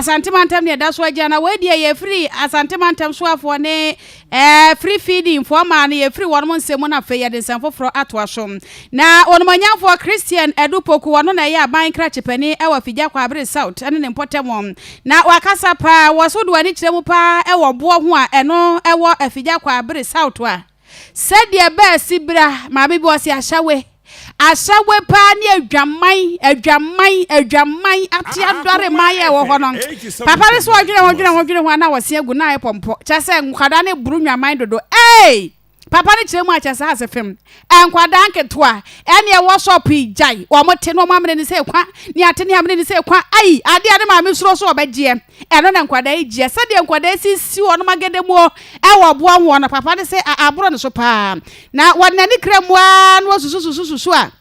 Asante mantam ne ɛda so agyina na wei deɛ yɛfiri Asante mantam soafoɔ ne ɛɛ free feeding foɔ maa no yɛfiri wɔn nsɛm mu na afei yɛde nsɛm foforɔ atoa so. Na onimonyamfoɔ Christian Adu Poku, wɔno na ɛyɛ aban krakye panin ɛwɔ Afigya Kwabre South ɛne ne mpɔtam, na wakasa paa wɔ so de w'ani kyerɛ mu paa ɛwɔ boɔ ho a ɛno ɛwɔ Afigya Kwabre South a sɛdeɛ bɛɛsi bra maame bi wɔsi ahyɛwe ahyɛwe paa ne adwaman adwaman adwaman ate adɔre mmaa yɛ ɛwɔ hɔ no. Papa no so ɔdwene ho dwene ho dwene ho a na wɔsi agu na ayɛ pɔmpɔ kyɛ sɛ nkwadaa ne buru nwaman dodo. Ee, papa no kyerɛ mu akyɛ sɛ ase fam nkwadaa nketewa ɛne ɛwɔ shop yi gyae wɔn te na wɔn amene ne sɛ kwa ne ate ne amene ne sɛ kwa ayi adeɛ ne maame soro so ɔbɛgyeɛ ɛno na nkwadaa yi gyeɛ sɛdeɛ nkwadaa yi sisi wɔn agede mu ɛwɔ boɔ ho no. Papa no sɛ aborɔ ne so paa na wɔde n'ani kura mu aa na wɔsususususu a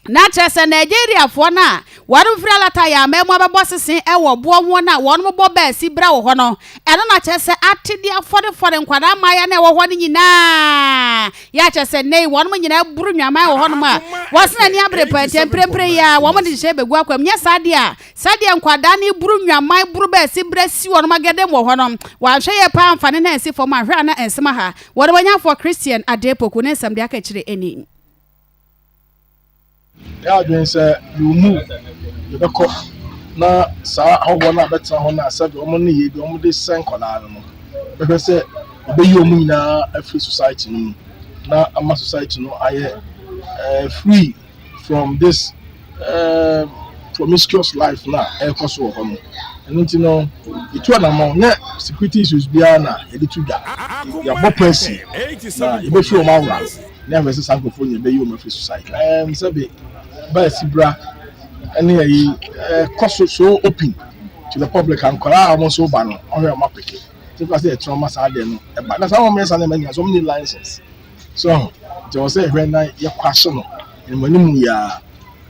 na kyerɛ sɛ Nigeriafoɔ no a wɔn firi alata yɛ aman mu abɛbɔ sese ɛwɔ boɔ ho no a wɔn bɔ bɛɛsi bra wɔ hɔ no, ɛno na kyerɛ sɛ ate de afɔrefɔre nkwadaa mmaayɛ no a ɛwɔ hɔ no nyinaa yɛ akyerɛ sɛ nnɛ yi wɔn nyinaa buru nwaman wɔ hɔnom a wɔsena ani abere pɛntɛn mprempren yi a wɔn de hyehyɛ bɛgu akwam nyɛ saa deɛ a sɛdeɛ nkwadaa no buru nwaman buru bɛɛsi bra si wɔn agɛdɛm wɔ hɔ no, wɔanhwɛ yɛ paa mfa ne nan si fam ahwɛ a na nsɛm aha wɔn wɔnyamfoɔ Christian Adepoku ne nsɛm de aka akyire ani. Yɛ adwene sɛ yɛwɔ yɛbɛkɔ na saa ahɔhoɔ no a bɛtena hɔ no a sɛbi wɔn ne yɛ bi wɔn de sɛ nkwadaa no, bɛhwɛ sɛ yɛbɛyi wɔn nyinaa afiri society no mu na ama society no ayɛ free from this promiscuous life na ɛrekɔ so wɔ hɔ no. Ɛno nti no yɛtu anammɔn nyɛ security issues biara na yɛde to dwa. Yɛabɔ pɛsi na yɛbɛfiri wɔn awora na yɛahwɛ sɛ saa nkurɔfoɔ nyɛ bɛyi wɔn afiri society. Sɛbi baasi bra ɛne ɛyi ɛkɔ so so open to the public a nkwadaa a wɔn nso ba no ɔhwɛ wɔn apeke tí kò sɛ yɛtena wɔn saa adeɛ no ɛba na saa wɔn yɛ saa nneɛma nyinaa so wɔn ni license so nti wɔn sɛ yɛhwɛ na yɛkɔ ahyɛ no ɛnum anim yia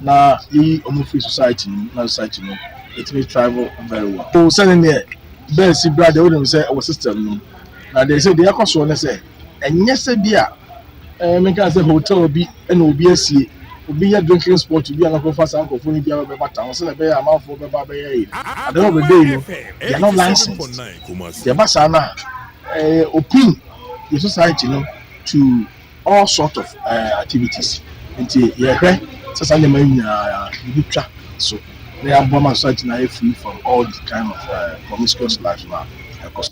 na yɛyi wɔn firi society no na society no ɛtumi thrive very well. O sɛne neɛ baasi bra deɛ wɔnim sɛ ɛwɔ system no mu na deɛ sɛ deɛ ɛkɔ soɔ ne sɛ ɛnyɛ sɛ bi a menka sɛ hotel bi ɛna obi asie obi yɛ drinking spot bi a nakɔfa saa nkurɔfoɔ no bi a bɛbata ho sɛnɛ ɛbɛyɛ amanfoɔ bɛba bɛyɛ yi. At the end of the day no, they are not licensed. Deɛ ɛba saa no a open the society no to all sort of activities, nti yɛhwɛ sɛ saa nneɛma yi nyinaa yɛbɛtwa so na yɛaboa ma society no ayɛ free from all the kind of promiscuous life na ɛkɔ so.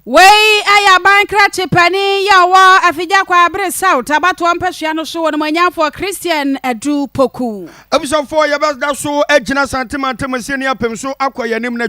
Wei ayɛ aban krakye panin yɛ ɔwɔ Afigya Kwabre South abatoɔ mpɛsua no so wɔ nomanyamfoɔ Christian Adu Poku. Abusuafoɔ, yɛbɛda so agyina Santemantam sie ne apem so akɔ yɛn anim na